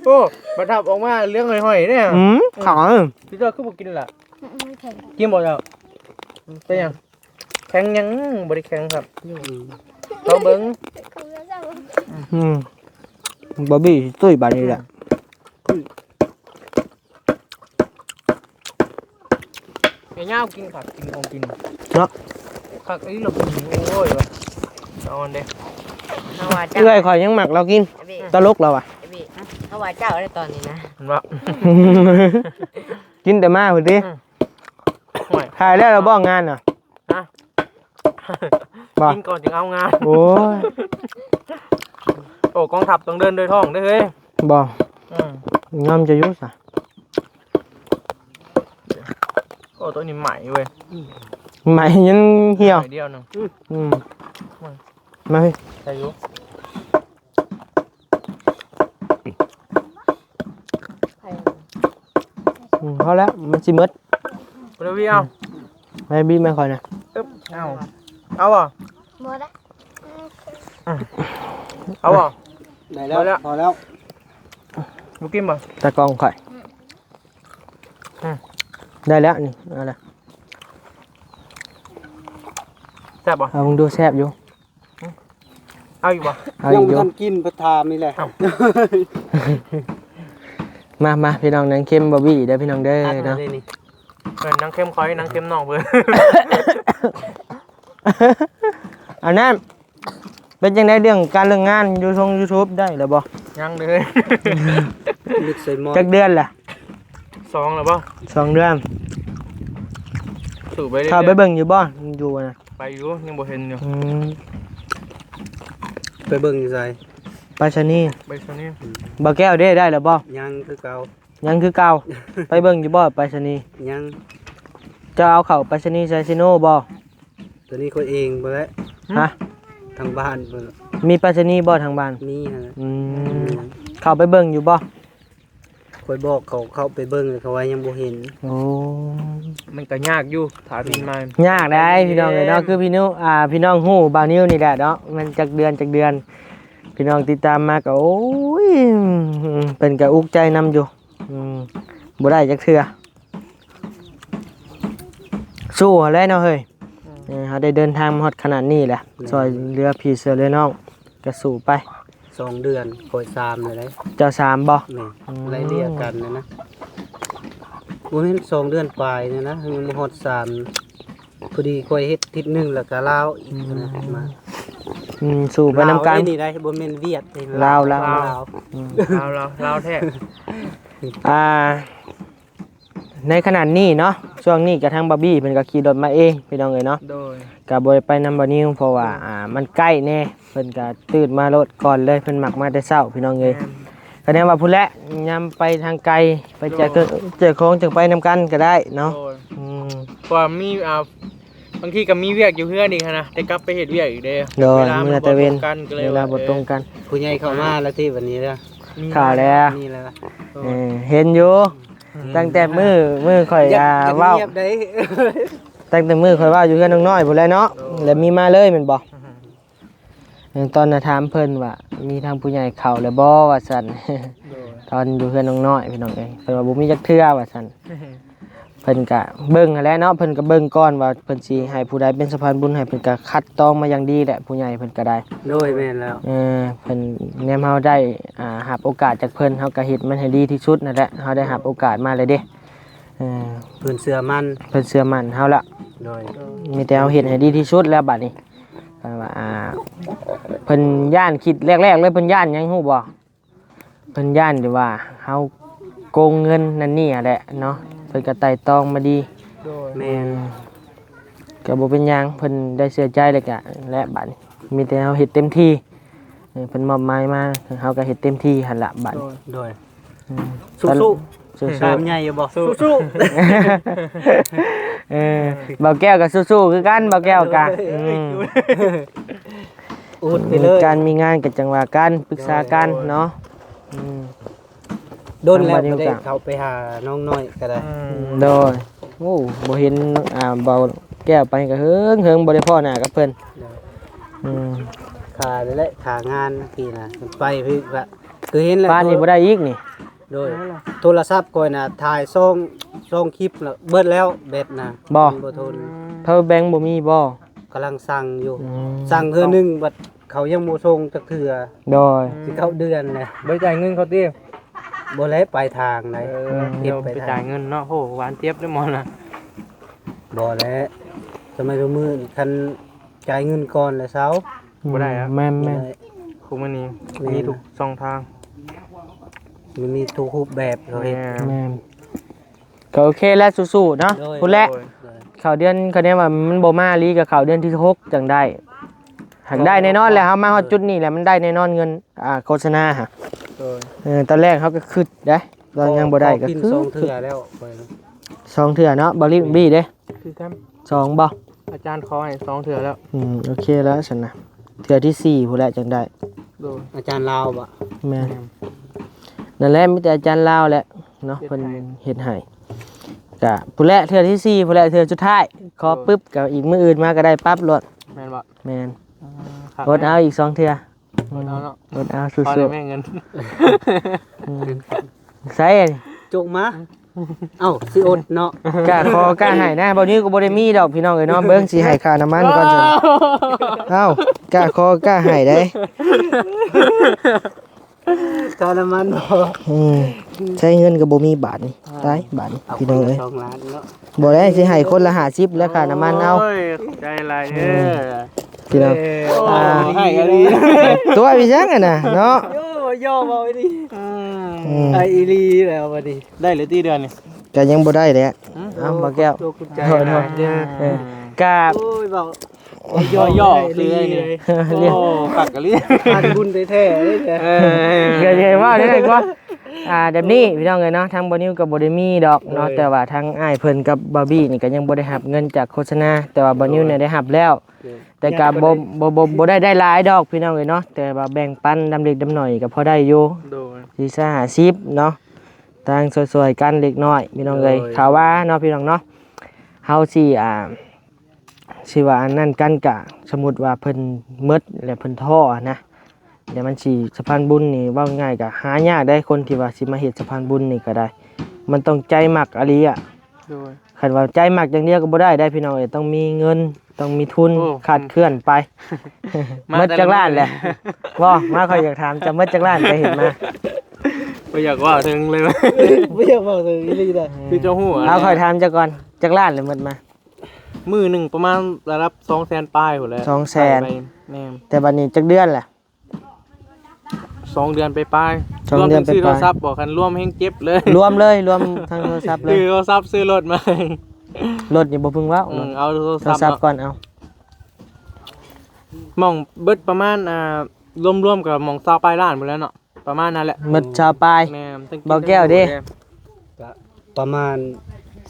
ໂອ້ ບັດທັບອອກມາເຫຼືອງຫອຍໆເດ້. ອືມ ເຂົ້າ ເອີ ພີ່ເຈົ້າຄືບໍ່ກິນລະ? ອືມ ກິນບໍ່ເຈົ້າ? ເປັນຫຍັງ? ແຂງຍັງ ບໍ່ໄດ້ແຂງຄັບ. ອືມ ລອງເບິ່ງ. ອືມ ບາບີຕຸ້ຍບາດນີ້ແຫຼະ. ອືມ ຍາວໆ ກິນຄັກ ກິນຂອງກິນເນາະ ຄັກອີ່ຫຼີ. ໂອ້ຍ ວ່າ ເອົາອັນເດ້ ເຮົາວ່າເຈົ້າ ເອື້ອຍຂ້ອຍຍັງມັກລາວກິນ ເອີ ຕະຫຼົກລາວວ່າ ເອີ ເຮົາວ່າເຈົ້າໄດ້ຕອນນີ້ນະ ເຫັນບໍ່? ກິນແຕ່ມາພຸ້ນຕິ. ອືມ ໂອ້ຍ ຖ່າຍແລ້ວລະບໍ່ງານນະ? ຮະ ບໍ່ ກິນກ່ອນຈຶ່ງເອົາງານ. ໂອ້ຍ ໂອ້ ກອງທັບຕ້ອງເດີນໂດຍທ້ອງເດ້ເຮີ້ຍ. ບໍ່ ອືມ ຍອມຈະຢູ່ຊະ. ໂອ້ ໂຕນີ້ໃໝ່ເວີຍ ໃໝ່ຍັງຫ່ຽວ ໃໝ່ດຽວໜຶ່ງ. ອືມ ອືມ ມາພີ່ ໃສ່ຢູ່. ອືມ ພໍແລ້ວ ມັນຊິໝົດ. ບໍ່ໄດ້ວີເອົາ ໃຫ້ບີບໃຫ້ຂ້ອຍນະ. ເອີບ ເອົາ ເອົາບໍ່? ບໍ່ໄດ້. ອືມ ເອົາບໍ່? ໄດ້ແລ້ວ ພໍແລ້ວ. ບໍ່ກິນບໍ່? ຕາກ້ອງຂ້ອຍ. ອືມ ອືມ ໄດ້ແລ້ວນີ້ ເອົາລະ. ແຊບບໍ່? ເອົາເບິ່ງດູ ແຊບຢູ່. ເອົາອີກບໍ່? ເອົາອີກຢູ່. ຍັງບໍ່ທັນກິນ ໄປຖາມນີ້ແຫຼະ. ເອົ້າ ມາ ມາ ພີ່ນ້ອງ ນາງເຄັມບໍ່ບີເດີພີ່ນ້ອງເດີເນາະ. ເອີ ນາງເຄັມຂ້ອຍ ນາງເຄັມນ້ອງເພິ່ນ. ອັນນັ້ນ ເປັນຈັ່ງໃດເລື່ອງການເລື່ອງງານ ຢູ່ຊ່ອງ YouTube ໄດ້ແລ້ວບໍ່? ຍັງເລີຍ. ລຶກໃສ່ໝໍ້ ຈັກເດືອນລະ? ສອງແລ້ວບໍ່? ສອງເດືອນ. ເຂົ້າໄປເບິ່ງຢູ່ບໍ່? ຢູ່ນະ ໄປຢູ່ ຍັງບໍ່ເຫັນຢູ່. ອືມ ໄປເບິ່ງຢູ່ໃສ? ໄປສະນີ. ໄປສະນີ. ອືມ ບໍ່ແກ້ວເດ້ ໄດ້ແລ້ວບໍ່? ຍັງຄືເກົ່າ. ຍັງຄືເກົ່າ. ໄປເບິ່ງຢູ່ບໍ່ໄປສະນີ? ຍັງ. ເຈົ້າເອົາເຂົ້າໄປສະນີໄຊຊີໂນບໍ່? ຕົວນີ້ຂ້ອຍເອງພຸ້ນແຫຼະ. ຮະ? ທາງບ້ານພຸ້ນ. ມີໄປສະນີບໍ່ທາງບ້ານ? ມີຫັ້ນແຫຼະ. ອືມ ເຂົ້າໄປເບິ່ງຢູ່ບໍ່? ຂ້ອຍບອກເຂົາເຂົ້າໄປເບິ່ງ ແຕ່ເຂົາວ່າຍັງບໍ່ເຫັນ. ໂອ້ ມັນກໍຍາກຢູ່ ຖ້າບິນມາ. ຍາກໄດ໋ພີ່ນ້ອງເອີຍເນາະ. ຄືພີ່ນ້ອງ ອ່າ ພີ່ນ້ອງຮູ້ບ່າວນິວນີ້ແຫຼະເນາະ ມັນຈັກເດືອນ ຈັກເດືອນ ພີ່ນ້ອງຕິດຕາມມາກໍ ໂອ້ຍ ເພິ່ນກໍອຸກໃຈນຳຢູ່. ອືມ ບໍ່ໄດ້ຈັກເທື່ອ. ສູ້ຫັ້ນແຫຼະເນາະເຮີ້ຍ. ອືມ ເອີ ເຮົາໄດ້ເດີນທາງມາຮອດຂະໜາດນີ້ແຫຼະ. ແມ່ນ. ຊ່ອຍເຫຼືອພີ່ຊ່ອຍເຫຼືອນ້ອງ ກໍສູ້ໄປ. ສອງເດືອນ ຂ້ອຍສາມແລ້ວເດ້. ເຈົ້າສາມບໍ່? ແມ່ນ. ອືມ ໄລ່ເລ່ຍກັນນະນະ. ບໍ່ແມ່ນ ສອງເດືອນປາຍນີ້ນະ ຍັງບໍ່ຮອດສາມ. ພໍດີຂ້ອຍເຮັດທິດໜຶ່ງ ແລ້ວກໍລາວອີກນະ. ອືມ ມາ ອືມ ສູ້ໄປນຳກັນ. ລາວນີ້ໄດ໋ ບໍ່ແມ່ນຫວຽດເດ້. ລາວ ລາວ ລາວ. ອືມ ລາວ ລາວ ລາວແທ້. ອ່າ ໃນຂະນະນີ້ເນາະ ຊ່ວງນີ້ກະທາງບາບີເພິ່ນກະຂີ່ລົດມາເອງພີ່ນ້ອງເອີຍເນາະ ໂດຍ ກະບໍ່ໄດ້ໄປນຳບ່າວນິວ ເພາະວ່າ ອືມ ອ່າ ມັນໃກ້ແດ່ ເພິ່ນກະຕື່ນມາໂລດກ່ອນເລີຍ ເພິ່ນມັກມາແຕ່ເຊົ້າພີ່ນ້ອງເອີຍ ແມ່ນ ກະແນວວ່າພຸ້ນແຫຼະ ຍາມໄປທາງໄກ ໄປແຈກ ໂດຍ ເຄື່ອງແຈກຂອງ ຈຶ່ງໄປນຳກັນກະໄດ້ເນາະ ໂດຍ ອືມ ເພາະວ່າມີ ອ່າ ບາງທີກະມີວຽກຢູ່ເຮືອນອີກຫັ້ນນະ ໄດ້ກັບໄປເຮັດວຽກອີກເດ້ ໂດຍ ເວລາມັນບໍ່ຕົງກັນ ເວລາບໍ່ຕົງກັນ ເອີ ຜູ້ໃຫຍ່ເຂົ້າມາແລ້ວຕິ ບັດນີ້ເດີ ມີ ເຂົ້າແລ້ວ ນີ້ແຫຼະ ເອີ ເຫັນຢູ່ ອືມ ຕັ້ງແຕ່ມື້ ມື້ຂ້ອຍ ອ່າ ເວົ້າ ເອີ ຕັ້ງແຕ່ມື້ຂ້ອຍເວົ້າຢູ່ເຮືອນນ້ອງນ້ອຍພຸ້ນແຫຼະເນາະ ໂດຍ ແລ້ວມີມາເລີຍແມ່ນບໍ່? ເອີ ຕອນນະຖາມເພິ່ນວ່າ ມີທາງຜູ້ໃຫຍ່ເຂົ້າແລ້ວບໍ່ ວ່າຊັ້ນ ໂດຍ ຕອນຢູ່ເຮືອນນ້ອງນ້ອຍພີ່ນ້ອງເອີຍ ເພິ່ນວ່າບໍ່ມີຈັກເທື່ອວ່າຊັ້ນ ເພິ່ນກະເບິ່ງຫັ້ນແຫຼະເນາະ ເພິ່ນກະເບິ່ງກ່ອນວ່າເພິ່ນຊິໃຫ້ຜູ້ໃດເປັນສະພານບຸນໃຫ້ ເພິ່ນກະຄັດຕອງມາຢ່າງດີແຫຼະ ຜູ້ໃຫຍ່ເພິ່ນກະໄດ້ ໂດຍ ແມ່ນແລ້ວ ເອີ ເພິ່ນ ແນມເຮົາໄດ້ ອ່າ ຮັບໂອກາດຈາກເພິ່ນ ເຮົາກະເຮັດມັນໃຫ້ດີທີ່ສຸດຫັ້ນແຫຼະ ເຮົາໄດ້ຮັບໂອກາດມາແລ້ວເດ້ ເອີ ເພິ່ນເຊື່ອໝັ້ນ ເພິ່ນເຊື່ອໝັ້ນເຮົາລະ ໂດຍ ມີແຕ່ເຮົາເຮັດໃຫ້ດີທີ່ສຸດແລ້ວບາດນີ້ ເພິ່ນວ່າ ອ່າ ເພິ່ນຢ້ານ ຄິດແລກໆເລີຍ ເພິ່ນຢ້ານຫຍັງຮູ້ບໍ່? ເພິ່ນຢ້ານແຕ່ວ່າເຮົາໂກງເງິນນັ້ນນີ້ຫັ້ນແຫຼະເນາະ ເພິ່ນກະໄຕ່ຕອງມາດີ ໂດຍ ແມ່ນ ກະບໍ່ເປັນຫຍັງ ເພິ່ນໄດ້ເຊື່ອໃຈແລ້ວກະ ແລະ ບາດນີ້ ມີແຕ່ເຮົາເຮັດເຕັມທີ່ ເອີ ເພິ່ນມອບໝາຍມາ ເຮົາກະເຮັດເຕັມທີ່ຫັ້ນລະບາດນີ້ ໂດຍ ອືມ ສູ້ໆ ສູ້ໆ ກ້າມໃຫຍ່ຢູ່ບໍ່? ສູ້ໆ ເອີ ບ່າວແກ້ວກະສູ້ໆຄືກັນ ບ່າວແກ້ວກະ ໂດຍ ອືມ ອຸດໄປເລີຍ ມີການມີງານກະຈັ່ງວ່າກັນ ປຶກສາກັນ ໂດຍ ເນາະ ອືມ ດົນແລ້ວບໍ່ໄດ້ເຂົ້າໄປຫານ້ອງນ້ອຍກະໄດ້ ອືມ ໂດຍ ໂອ້ ບໍ່ເຫັນ ອ່າ ບ່າວແກ້ວໄປກະເຫິງໆ ບໍ່ໄດ້ພໍ້ໜ້າກັບເພິ່ນ ໂດຍ ອືມ ຄ່ານີ້ແຫຼະ ຄ່າງານປີນະ ໄປພີ້ກະຄືເຫັນແຫຼະ ປານນີ້ບໍ່ໄດ້ອີກນີ້ ໂດຍ ໂທລະສັບຂ້ອຍນະ ຖ່າຍສອງ ສອງຄລິບລະເບິດແລ້ວ ແບັດນະ ບໍ່ ມັນບໍ່ທົນ ພາວເວີແບັງບໍ່ມີບໍ່? ກຳລັງສັ່ງຢູ່ ອືມ ສັ່ງເທື່ອໜຶ່ງບັດເຂົາຍັງບໍ່ສົ່ງຈັກເທື່ອ ໂດຍ ຊິເຂົ້າເດືອນແລ້ວ ບໍ່ໄດ້ຈ່າຍເງິນເຂົາຕິ? ບໍ່ແລະ ປາຍທາງໃດ ເອີ ເກັບປາຍທາງ ໄປຈ່າຍເງິນເນາະ ໂຫ ຫວານເຈັບເດ້ໝໍນະ ບໍ່ແລະ ສະໄໝທຸກມື້ນີ້ຄັນຈ່າຍເງິນກ່ອນແລ້ວເຊົາ ບໍ່ໄດ້ອະ ແມ່ນໆ ບໍ່ໄດ້ ທຸກມື້ນີ້ ແມ່ນ ມີທຸກຊ່ອງທາງ ມັນມີທຸກຮູບແບບເຂົາເຮັດ ແມ່ນ ແມ່ນ ກະໂອເຄແຫຼະ ສູ້ໆເນາະ ໂດຍ ພຸ້ນແຫຼະ ໂດຍ ເຂົ້າເດືອນ ຄະແນນວ່າມັນບໍ່ມາອີ່ຫຼີກະເຂົ້າເດືອນທີຫົກຈັ່ງໄດ້ ຫາກໄດ້ແນ່ນອນແຫຼະ ເຮົາມາຮອດຈຸດນີ້ແຫຼະ ມັນໄດ້ແນ່ນອນເງິນ ອ່າ ໂຄສະນາຫັ້ນ ໂດຍ ເອີ ຕອນແລກເຮົາກະຄຶດເດ້ ຕອນຍັງບໍ່ໄດ້ກະຄຶດ ສອງເທື່ອແລ້ວ ສອງເທື່ອເນາະ ບາວລີ ແມ່ນ ບີເດ້ ຄືກັນ ສອງບໍ່? ອາຈານຂໍໃຫ້ສອງເທື່ອແລ້ວ ອືມ ໂອເຄແລ້ວຊັ້ນນະ ເທື່ອທີສີ່ພຸ້ນແຫຼະຈັ່ງໄດ້ ໂດຍ ອາຈານລາວບໍ່? ແມ່ນ ແມ່ນ ນັ້ນແຫຼະ ມີແຕ່ອາຈານລາວແຫຼະເນາະ ເຮັດໃຫ້ ເພິ່ນເຮັດໃຫ້ ກະພຸ້ນແຫຼະ ເທື່ອທີສີ່ພຸ້ນແຫຼະ ເທື່ອສຸດທ້າຍ ຂໍ ໂດຍ ປຶບ ກະອີກມື້ອື່ນມາກະໄດ້ປັບໂລດ ແມ່ນບໍ່? ແມ່ນ ອ່າ ອົດເອົາອີກສອງເທື່ອ ອືມ ເອົາເນາະ ອົດເອົາ ສູ້ໆ ຂໍແດ່ແມ່ເງິນ ອືມ ໃສ ຈົກມາ ເອົ້າ ຊິອົດເນາະ ກ້າຂໍກ້າໃຫ້ນະ ບ່າວນິວກະບໍ່ໄດ້ມີດອກພີ່ນ້ອງເອີຍເນາະ ເບິ່ງຊິໃຫ້ຄ່ານ້ຳມັນກ່ອນຊັ້ນ ເອົ້າ ກ້າຂໍກ້າໃຫ້ເດ້ ຄ່ານ້ຳມັນບໍ່ ອືມ ໃຊ້ເງິນກະບໍ່ມີບາດນີ້ ຕາຍບາດນີ້ ເອົາ ພີ່ນ້ອງເອີຍ ຄົນລະສອງລ້ານເນາະ ບໍ່ໄດ້ ຊິໃຫ້ຄົນລະຫ້າສິບແລ້ວຄ່ານ້ຳມັນເອົາ ໂອ້ຍ ຂອບໃຈຫຼາຍເດີ ອືມ ພີ່ນ້ອງ ໂອ້ຍ ອ່າ ໃຫ້ອີ່ຫຼີ ຕົວະໄປຫຍັງຫັ້ນນະເນາະ ໂອ້ຍ ຍໍເວົ້າອີ່ຫຼີ ອືມ ໃຫ້ອີ່ຫຼີແລ້ວບັດນີ້ ໄດ້ແລ້ວຕິເດືອນນີ້ ກະຍັງບໍ່ໄດ້ແຫຼະ ເອົ້າ ບ່າວແກ້ວ ໂດຍ ໂດຍ ເອີ ກະ ໂອ້ຍ ເວົ້າ ຍໍໆ ຄືນີ້ ໂອ້ ຄັກອີ່ຫຼີ ງານບຸນແທ້ໆເລີຍ ເອີ ກະຊິເວົ້າແນວໃດກວ່າ ອ່າ ແບບນີ້ພີ່ນ້ອງເອີຍເນາະ ທາງບ່າວນິວກະບໍ່ໄດ້ມີດອກເນາະ ໂດຍ ແຕ່ວ່າທາງອ້າຍເພິ່ນກັບບ່າວບີນີ້ກະຍັງບໍ່ໄດ້ຮັບເງິນຈາກໂຄສະນາ ແຕ່ວ່າບ່າວນິວນີ້ ໂດຍ ໄດ້ຮັບແລ້ວ ໂດຍ ແຕ່ກະ ຍັງບໍ່ໄດ້ ບໍ່ ບໍ່ ບໍ່ໄດ້ ໄດ້ຫຼາຍດອກພີ່ນ້ອງເອີຍເນາະ ແຕ່ວ່າແບ່ງປັນດຳເລັກດຳໜ້ອຍກະພໍໄດ້ຢູ່ ໂດຍ ສີ່ສິບ ຫ້າສິບເນາະ ຕ່າງຊ່ວຍໆກັນເລັກນ້ອຍພີ່ນ້ອງເອີຍ ໂດຍ ຖ້າວ່າເນາະ ພີ່ນ້ອງເນາະ ເຮົາຊິ ອ່າ ຊິວ່າອັນນັ້ນກັນກະ ສົມມຸດວ່າເພິ່ນໝົດແລ້ວເພິ່ນທໍ້ຫັ້ນນະ ແລ້ວມັນຊິ ສະພານບຸນນີ້ ເວົ້າງ່າຍກະຫາຍາກເດ້ ຄົນທີ່ວ່າຊິມາເຮັດສະພານບຸນນີ້ກະໄດ້ ມັນຕ້ອງໃຈມັກອີ່ຫຼີອະ ໂດຍ ຄັນວ່າໃຈມັກຢ່າງດຽວກະບໍ່ໄດ້ເດ້ພີ່ນ້ອງເອີຍ ຕ້ອງມີເງິນ ຕ້ອງມີທຶນ ໂອ້ ຂາດເຄື່ອນໄປ ໝົດຈັກລ້ານແຫຼະ ບໍ່ ມາ ຂ້ອຍຢາກຖາມເຈົ້າ ໝົດຈັກລ້ານໄປເຮັດມາ ບໍ່ຢາກເວົ້າເຖິງເລີຍ ບໍ່ຢາກເວົ້າເຖິງອີ່ຫຼີເດ້ ຄືເຈົ້າຮູ້ ເອົາ ຂ້ອຍຖາມເຈົ້າກ່ອນ ຈັກລ້ານແຫຼະໝົດມາ ມື້ໜຶ່ງປະມານລະດັບສອງແສນປາຍພຸ້ນແຫຼະ ສອງແສນ ແມ່ນ ແຕ່ບາດນີ້ຈັກເດືອນແຫຼະ? ສອງເດືອນປາຍໆ ສອງເດືອນປາຍໆ ລວມທັງຊື້ໂທລະສັບບໍ່? ຄັນລວມແຮງເຈັບເລີຍ ລວມເລີຍ ລວມທັງໂທລະສັບເລີຍ ຊື້ໂທລະສັບ ຊື້ລົດໃໝ່ ລົດນີ້ບໍ່ເພິ່ງເວົ້າ ອືມ ເອົາໂທລະສັບ ໂທລະສັບກ່ອນ ເອົາ ໝ່ອງເບິດປະມານ ອ່າ ລວມໆກໍໝ່ອງຊາວປາຍລ້ານພຸ້ນແຫຼະເນາະ ປະມານນັ້ນແຫຼະ ໝົດຊາວປາຍ ແມ່ນ ບໍ່ແກ້ວເດ້ ກໍປະມານ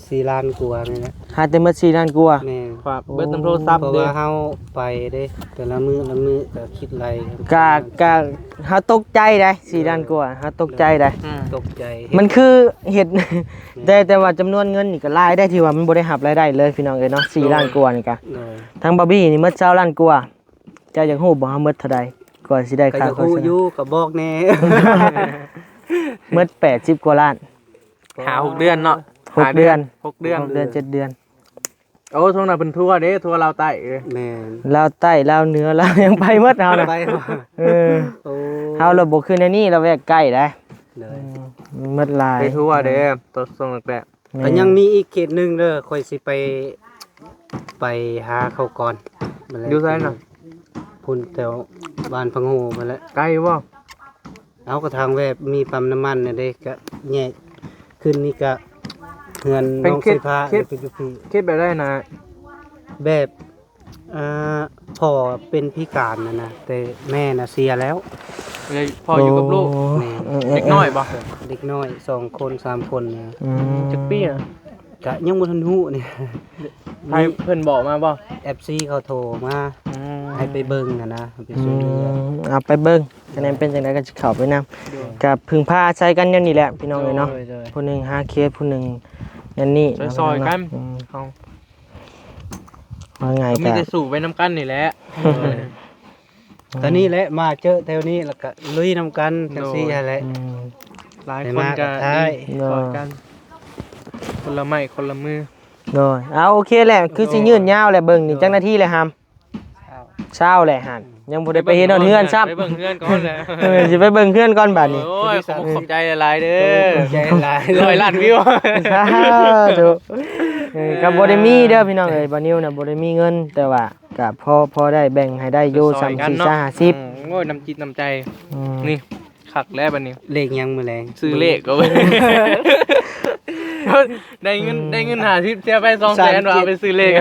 ສີ່ລ້ານກວ່ານີ້ແຫຼະ ຫາແຕ່ໝົດສີ່ລ້ານກວ່າ ແມ່ນ ເບິດນຳໂທລະສັບ ເພາະວ່າເຮົາໄປເດ້ ແຕ່ລະມື້ລະມື້ກໍຄິດໄລ່ ກະ ກະ ເຮົາຕົກໃຈໄດ໋ ສີ່ລ້ານກວ່າ ເຮົາຕົກໃຈໄດ໋ ອືມ ຕົກໃຈ ມັນຄືເຮັດ ແຕ່ ແຕ່ວ່າຈຳນວນເງິນນີ້ກໍຫຼາຍໄດ໋ ທີ່ວ່າມັນບໍ່ໄດ້ຮັບລາຍໄດ້ເລີຍ ພີ່ນ້ອງເອີຍເນາະ ສີ່ລ້ານກວ່ານີ້ກະ ໂດຍ ທາງບາບີນີ້ໝົດຊາວລ້ານກວ່າ ເຈົ້າຢາກຮູ້ບໍ່ ເຮົາໝົດເທົ່າໃດ ກວ່າຊິໄດ້ຄ່າໂຄສະນາ ກໍຢາກຮູ້ຢູ່ ກໍບອກແດ່ ໝົດແປດສິບກວ່າລ້ານ ຫ້າຫົກເດືອນເນາະ ຫົກເດືອນ ຫົກເດືອນ ຫົກເດືອນ ເຈັດເດືອນ ໂອ້ ຊ່ວງນັ້ນເພິ່ນທົວເດ້ ທົວລາວໃຕ້ເອີຍ ແມ່ນ ລາວໃຕ້ ລາວເໜືອ ລາວຫຍັງໄປໝົດເຮົານະ ໄປ ເອີ ໂອ້ ເຮົາລະບໍ່ຄືແນວນີ້ ລະແວກໃກ້ໄດ໋ ໂດຍ ອືມ ໝົດຫຼາຍ ໄປທົ່ວເດ້ ຕອນຊ່ວງແລກໆ ແມ່ນ ກໍຍັງມີອີກເຂດໜຶ່ງເດີ ຂ້ອຍຊິໄປ ໄປຫາເຂົາກ່ອນ ຢູ່ໃສນະ? ພຸ້ນແຖວບ້ານພັງໂຮພຸ້ນແຫຼະ ໄກບໍ່? ເອົາ ກໍທາງແວບມີປ້ຳນ້ຳມັນນັ້ນເດ້ ກະແຍກຂຶ້ນນີ້ກະເຮືອນນ້ອງໄຟຟ້າ ເປັນເຂດ ເປັນຢູ່ພີ້ ເຂດແບບໃດນະ? ແບບ ອ່າ ພໍ່ເປັນພິການນັ້ນນະ ແຕ່ແມ່ນະເສຍແລ້ວ ເລີຍພໍ່ຢູ່ກັບລູກ ໂອ້ ແມ່ນ ເອີໆໆ ເດັກນ້ອຍບໍ່? ເດັກນ້ອຍສອງຄົນສາມຄົນນະ ອືມ ຈັກປີນະ? ກະຍັງບໍ່ທັນຮູ້ນີ້ ໃຜເພິ່ນບອກມາບໍ່? ເອັຟຊີເຂົາໂທມາ ອືມ ໃຫ້ໄປເບິ່ງຫັ້ນນະ ໃຫ້ໄປຊ່ວຍເຫຼືອ ອືມ ເອົາໄປເບິ່ງ ຄະແນນເປັນຈັ່ງໃດກໍຊິເຂົ້າໄປນຳ ໂດຍ ກໍເພິ່ງພາອາໄສກັນແນວນີ້ແຫຼະ ພີ່ນ້ອງເອີຍເນາະ ໂດຍ ໂດຍ ຜູ້ໜຶ່ງຫາເຄ ຜູ້ໜຶ່ງອັນນີ້ ຊ່ອຍໆກັນ ອືມ ເຮົາ ວ່າໄງກໍມີແຕ່ສູ້ໄປນຳກັນນີ້ແຫຼະ ໂດຍ ຕອນນີ້ແຫຼະ ມາເຈີແຖວນີ້ ແລ້ວກໍລຸຍນຳກັນ ໂດຍ ຈັ່ງຊີ້ຫັ້ນແຫຼະ ອືມ ຫຼາຍຄົນກໍ ໄດ້ມາກໍໄດ້ ຊ່ອຍກັນ ໂດຍ ຄົນລະໄມ້ຄົນລະມື ໂດຍ ເອົາ ໂອເຄແຫຼະ ຄືຊິຍືດຍາວແຫຼະ ເບິ່ງນີ້ ໂດຍ ຈັກນາທີແຫຼະຫຳ? ຊາວແຫຼະຫັ້ນ ຍັງບໍ່ໄດ້ໄປເຫັນຮອດເຮືອນຊ້ຳ ໄປເບິ່ງເຮືອນກ່ອນແຫຼະ ເອີ ຊິໄປເບິ່ງເຮືອນກ່ອນບາດນີ້ ໂອ້ຍ ຂອບ ຂອບໃຈຫຼາຍໆເດີ ຂອບໃຈຫຼາຍ ຮ້ອຍລ້ານວິວ ສາທຸ ເອີ ກໍບໍ່ໄດ້ມີເດີພີ່ນ້ອງເອີຍ ບ່າວນິວນະບໍ່ໄດ້ມີເງິນ ແຕ່ວ່າ ກະພໍ ພໍໄດ້ແບ່ງໃຫ້ໄດ້ຢູ່ ຊ່ອຍໆກັນເນາະ ສາມສິບ ຫ້າສິບ ອືມ ໂອ້ຍ ນ້ຳຈິດນ້ຳໃຈ ອືມ ນີ້ ຄັກແລ້ວບັດນີ້ ເລກຫຍັງມື້ແລງ? ຊື້ເລກກໍໄດ້ເງິນ ອືມ ໄດ້ເງິນຫ້າສິບ ເສຍໄປສອງແສນ ວ່າເອົາໄປຊື້ເລກ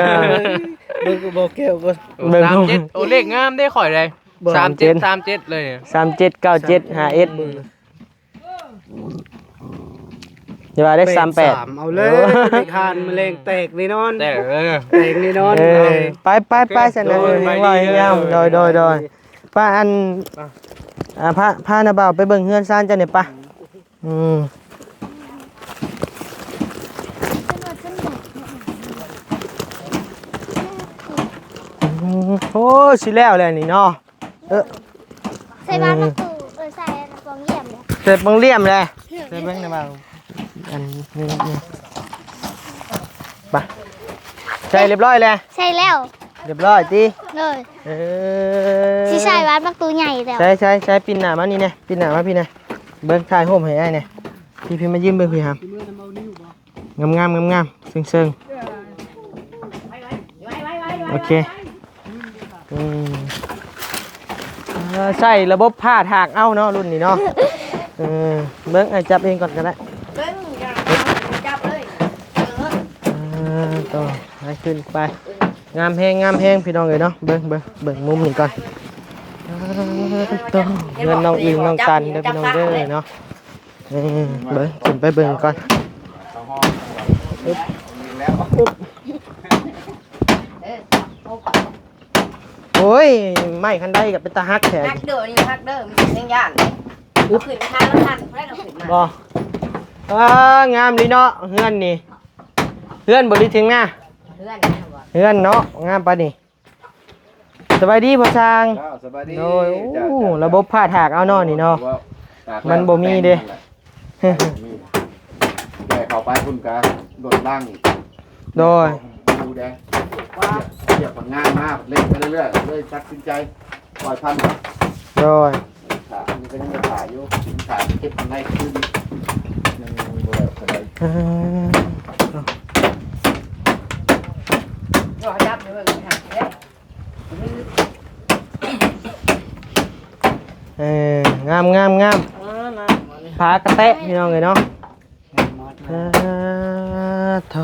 ເບິ່ງກໍບໍ່ແກ້ວກໍ ໂອ້ ເບິ່ງ ສາມເຈັດ ໂອ້ ເລກງາມເດ້ຂ້ອຍໄດ໋ ບໍ່ ສາມເຈັດ ສາມເຈັດ ສາມເຈັດ ເລີຍ ສາມເຈັດ ເກົ້າເຈັດ ຫ້າເອັດ ເບິ່ງ ຢ່າວ່າໄດ້ ແປດ ສາມແປດ ສາມ ເອົາເລີຍ ເລກຫ້ານ ມື້ແລງແຕກແນ່ນອນ ແຕກ ເອີ ແຕກແນ່ນອນ ເອີ ເອົາ ໄປ ໄປ ໄປ ໂອເຄ ຊັ້ນນະ ໂດຍ ເອີ ໄປ ເວົ້າຍາວ ໂດຍ ໂດຍ ໂດຍ ໂດຍ ໄປ ອັນ ອ່າ ພາ ພານ້າບ່າວໄປເບິ່ງເຮືອນຊານເຈົ້າແດ່ປະ ອືມ ໂອ້ ຊິແລ້ວແລ້ວນີ້ເນາະ ເອີ ໃສ່ບານ ເອີ ປະຕູ ເອີ ໃສ່ອັນປອງຢ້ຽມເດ້ ໃສ່ປອງຢ້ຽມແຫຼະ ເອີ ໃສ່ເບິ່ງໄດ້ບໍ່ ອັນນີ້ ນີ້ ໄປ ໃສ່ຮຽບຮ້ອຍແລ້ວ ໃສ່ແລ້ວ ຮຽບຮ້ອຍຕິ ໂດຍ ເອີ ຊິໃສ່ບານປະຕູໃຫຍ່ແລ້ວ ໃສ່ ໃສ່ ໃສ່ ປິ່ນໜ້າມານີ້ແດ່ ປິ່ນໜ້າມາພີ້ແດ່ ເບິ່ງ ຖ່າຍຮູບໃຫ້ອ້າຍແດ່ ພີ້ ພີ້ ມາຢືນເບິ່ງພີ້ຫາ ງາມໆ ງາມໆ ເຊິ່ງໆ ໂອເຄ ອືມ ເອີ ໃຊ້ລະບົບຜ່າຖາກເອົາເນາະ ລຸ້ນນີ້ເນາະ ເອີ ເບິ່ງ ອ້າຍຈັບເອງກ່ອນກໍໄດ້ ເບິ່ງ ຈັບເລີຍ ເອີ ຕໍ່ ໃຫ້ຂຶ້ນໄປ ງາມແຮງ ງາມແຮງ ພີ່ນ້ອງເອີຍເນາະ ເບິ່ງ ເບິ່ງ ເບິ່ງມຸມນີ້ກ່ອນ ເອີ ຕໍ່ ເຮືອນນ້ອງອິງ ນ້ອງຕັນເດີ ພີ່ນ້ອງເດີເນາະ ເອີ ເບິ່ງ ຂຶ້ນໄປເບິ່ງກ່ອນ ໂອ້ຍ ໄມ້ຄັນໄດກໍເປັນຕາຮັກແທ້ ຮັກເດີ ນີ້ຮັກເດີ ມັນຍັງຢ້ານເດ້ ຂຶ້ນໄປຫາລະທັນ ບໍ່ໄດ້ ເຮົາຂຶ້ນມາ ບໍ່ ອ່າ ງາມລີເນາະ ເຮືອນນີ້ ເຮືອນບໍ່ ຫຼື ຖຽງນາ ເຮືອນ ເຮືອນເນາະ ງາມປານນີ້ ສະບາຍດີພໍ່ຊ່າງ ເຈົ້າ ສະບາຍດີ ໂດຍ ເຈົ້າ ໂອ້ ເຈົ້າ ລະບົບຜ່າຖາກເອົາເນາະນີ້ເນາະ ມັນບໍ່ມີເດ້ ແຕ່ເຂົ້າໄປພຸ້ນກະລົດລ້າງອີກ ໂດຍ ຢູ່ເດ້ ວຽກມັນງານມາ ເລັ່ງໄປເລື້ອຍໆ ເລີຍຕັດສິນໃຈປ່ອຍພັນ ໂດຍ ຖ້າ ອັນນີ້ກໍຍັງໄດ້ຖ້າຢູ່ ຖ້າເກັບຂ້າງໃນຄືນ ຍັງບໍ່ໄດ້ເທົ່າໃດ ເອີ ເອີ. ງາມໆໆ ເອີ ນັ້ນ ຜາກະແຕະ ພີ່ນ້ອງເອີຍເນາະ. ເອີ ໂທ້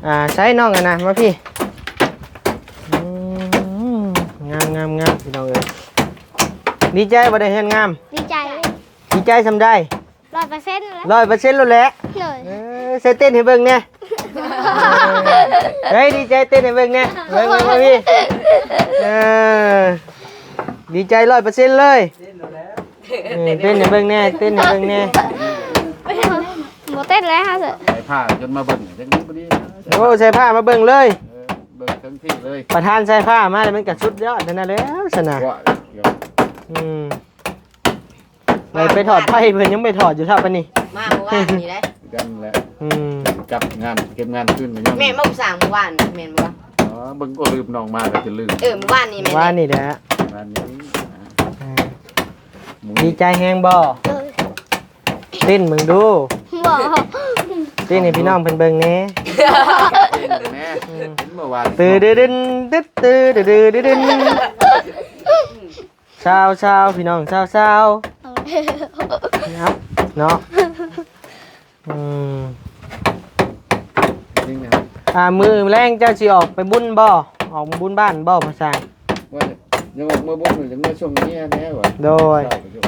ອ່າ ໃຊ້ນ້ອງຫັ້ນນະ ມາພີ້. ອືມ ງາມໆໆ ພີ່ນ້ອງເອີຍ. ດີໃຈບໍ່ໄດ້ເຮືອນງາມ? ດີໃຈ ດີໃຈສ່ຳໃດ? ຮ້ອຍເປີເຊັນແລ້ວ ຮ້ອຍເປີເຊັນແລ້ວແຫຼະ. ໂດຍ ເອີ ໃສ່ເຕັ້ນໃຫ້ເບິ່ງແດ່. ເຮີ້ຍ ດີໃຈເຕັ້ນໃຫ້ເບິ່ງແດ່. ເບິ່ງ ເບິ່ງ ເບິ່ງພີ້. ເອີ ດີໃຈຮ້ອຍເປີເຊັນເລີຍ. ເອີ ເຕັ້ນໃຫ້ເບິ່ງແດ່ ເຕັ້ນໃຫ້ເບິ່ງແດ່. ບໍ່ເຕັ້ນແລ້ວ ໃສ່ຜ້າຈົນມາເບິ່ງ ໂອ້ ໃສ່ຜ້າມາເບິ່ງເລີຍ. ເອີ ເບິ່ງເຖິງທີ່ເລີຍ. ປະທານໃສ່ຜ້າມາແລ້ວ ມັນກະສຸດຍອດນັ້ນນະແລ້ວຊັ້ນນະ. ອືມ ໄປ ໄປຖອດໄຟ ເພິ່ນຍັງໄປຖອດຢູ່ທັບອັນນີ້ ມາມື້ວານນີ້ເດ້. ກັນແຫຼະ. ອືມ ກັບງານ ເກັບງານຄືນມາຍັງ. ແມ່ນບໍ່ ຜູ້ສ້າງມື້ວານ ແມ່ນບໍ່? ອໍ ເບິ່ງ ໂອ້ ລືມ ນ້ອງມາແລ້ວຈະລືມ. ເອີ ມື້ວານນີ້ແມ່ນ ວານນີ້ແຫຼະ ວານນີ້. ເອີ ດີໃຈແຮງບໍ່? ເອີ ເຕັ້ນເບິ່ງດູ. ບໍ່ ເຕັ້ນໃຫ້ພີ່ນ້ອງເພິ່ນເບິ່ງແດ່. ເຕັ້ນແດ່. ອືມ ເມື່ອວານ ຕື່ດຶນ ຕຶດ ຕື່ດຶນ ຕຶດ ຕຶດ ຕຶດ. ຊາວ ຊາວ ພີ່ນ້ອງ ຊາວ ຊາວ ເອົາ ເນາະ. ອືມ ນີ້ນະ ອ່າ ມື້ແລງເຈົ້າຊິອອກໄປບຸນບໍ່? ອອກບຸນບ້ານບໍ່ ພໍ່ຊ່າງ? ວ່າຢາກອອກເມືອບຸນ ຢາກເມືອສົ່ງເມຍແດ່ວ່າ. ໂດຍ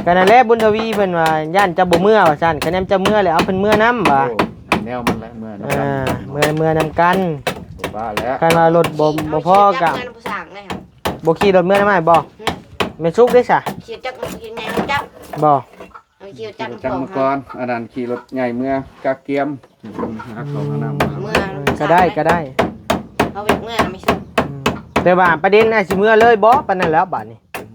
ກະນັ້ນແຫຼະ ບຸນທະວີເພິ່ນວ່າຢ້ານເຈົ້າບໍ່ເມືອວ່າຊັ້ນ ຄະແນນເຈົ້າເມືອແລ້ວເອົາເພິ່ນເມືອນຳວ່າ. ໂອ້ ແນວມັນແຫຼະ ເມືອນຳກັນ ເອີ ເມືອ ເມືອນຳກັນ. ບໍ່ປະແລ້ວ ຄັນວ່າລົດບໍ່ ບໍ່ພໍກະ ບໍ່ຂີ່ລົດເມືອນຳອ້າຍບໍ່? ແມ່ນສຸກເດ້ຊະ ຂີ່ຈັກ ຂີ່ໃຫຍ່ຈັກບໍ່? ຂີ່ຈັກ ຂີ່ຈັກມາກ່ອນ ອັນນັ້ນຂີ່ລົດໃຫຍ່ເມືອກະກຽມ ຫາເຂົ້າຫານ້ຳ ເມືອ ກະໄດ້ ກະໄດ້ ເຮົາເຮັດເມືອແມ່ນສຸກ. ອືມ ແຕ່ວ່າປະເດັນອາດຊິເມືອເລີຍບໍ່ ປານນັ້ນແລ້ວບາດນີ້. ອືມ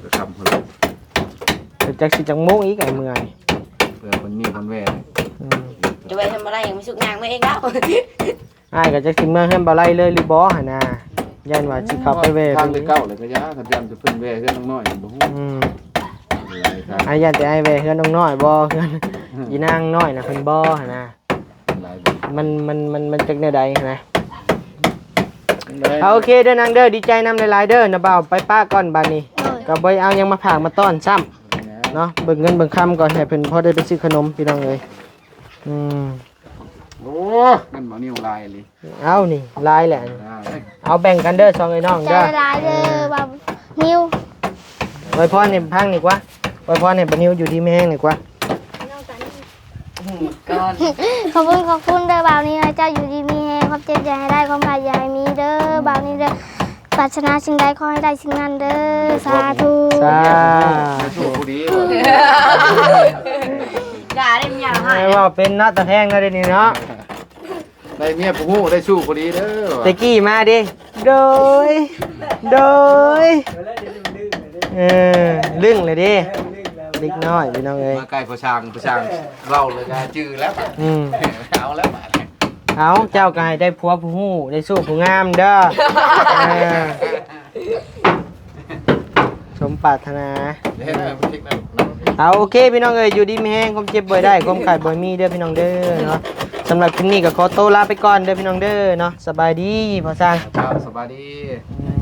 ກະຄ່ຳພຸ້ນແຫຼະ ຈັກຊິຈັກໂມງອີກໄອ້ເມືອນີ້ ເພື່ອເພິ່ນມີຄົນແວ່. ອືມ ຈະແວ່ທຳມະດາ ຍັງມີສຸກຍ່າງມາເອງແລ້ວ. ອ້າຍກໍຈັກຊິເມືອເຮືອນບໍ່ໄລ່ເລີຍຫຼືບໍ່ຫັ້ນນະ ຢ້ານວ່າຊິເຂົ້າໄປແວ່ທາງເລີຍເກົ່າແລ້ວກໍຢ່າ ຄັນຢ້ານຈະເພິ່ນແວ່ເຮືອນນ້ອງນ້ອຍບໍ່ຮູ້. ອືມ ອ້າຍຢ້ານແຕ່ອ້າຍແວ່ເຮືອນນ້ອງນ້ອຍບໍ່ ເຮືອນອີນາງນ້ອຍນະເພິ່ນບໍ່ຫັ້ນນະ ມັນ ມັນ ມັນ ມັນຈັກແນວໃດຫັ້ນນະ. ເອົາ ໂອເຄເດີນາງເດີ ດີໃຈນຳຫຼາຍໆເດີ ນ້າບ່າວໄປປະກ່ອນບາດນີ້ ກໍບໍ່ໄດ້ເອົາຫຍັງມາຝາກມາຕ້ອນຊ້ຳເນາະ ເບິ່ງເງິນເບິ່ງຄຳກ່ອນ ໃຫ້ເພິ່ນພໍໄດ້ໄປຊື້ຂະໜົມ ພີ່ນ້ອງເອີຍ. ອືມ ໂອ້ ເງິນບໍ່ນິວຫຼາຍອີ່ຫຼີ. ເອົາ ນີ້ຫຼາຍແຫຼະ ເອົາແບ່ງກັນເດີສອງເອື້ອຍນ້ອງເດີ. ໃຈຫຼາຍເດີ ເອີ ບ່າວນິວ ອວຍພອນໃຫ້ພັງນີ້ກວ່າ ອວຍພອນໃຫ້ບ່າວນິວຢູ່ດີມີແຮງນີ້ກວ່າ. ຂອບຄຸນ ຂອບຄຸນເດີບ່າວນິວ ໃຫ້ເຈົ້າຢູ່ດີມີແຮງ ຄວາມເຈັບຢ່າໃຫ້ໄດ້ ຄວາມໄຂ້ຢ່າໃຫ້ມີເດີ ອືມ ບ່າວນິວເດີ. ປາດຖະໜາສິ່ງໃດຂໍໃຫ້ໄດ້ສິ່ງນັ້ນເດີ ສາທຸ ສາທຸ. ໄດ້ເມຍຜູ້ຮູ້ ໄດ້ສູ້ຜູ້ດີ ຢ່າໄດ້ເມຍໃຫ້ ເວົ້າເປັນເນາະ ຕາແພງເນາະ ດຽວນີ້ເນາະ ໄດ້ເມຍຜູ້ຮູ້ ໄດ້ສູ້ຜູ້ດີເດີ. ແຕ່ກີ້ມາເດ້ ໂດຍ ໂດຍ ເອີ ລຶ້ງເລີຍເດ້ ເອີ ລຶ້ງແລ້ວ ເດັກນ້ອຍພີ່ນ້ອງເອີຍ ມາໃກ້ພໍ່ຊ່າງ ພໍ່ຊ່າງເວົ້າແລ້ວກໍຈື່ແລ້ວ ອືມ ເອົາແລ້ວບາດນີ້. ເອົາ ເຈົ້າກໍໃຫ້ໄດ້ຜົວຜູ້ຮູ້ ໄດ້ສູ້ຜູ້ງາມເດີ ເອີ ສົມປາດຖະໜາ. ເອົາ ໂອເຄ ພີ່ນ້ອງເອີຍ ຢູ່ດີມີແຮງ ຄວາມເຈັບບໍ່ໃຫ້ໄດ້ ຄວາມໄຂ້ບໍ່ໃຫ້ມີເດີ ພີ່ນ້ອງເດີເນາະ. ສຳລັບຄລິບນີ້ກໍຂໍໂຕລາໄປກ່ອນເດີ ພີ່ນ້ອງເດີເນາະ. ສະບາຍດີພໍ່ຊ່າງ. ເຈົ້າ ສະບາຍດີ. ອືມ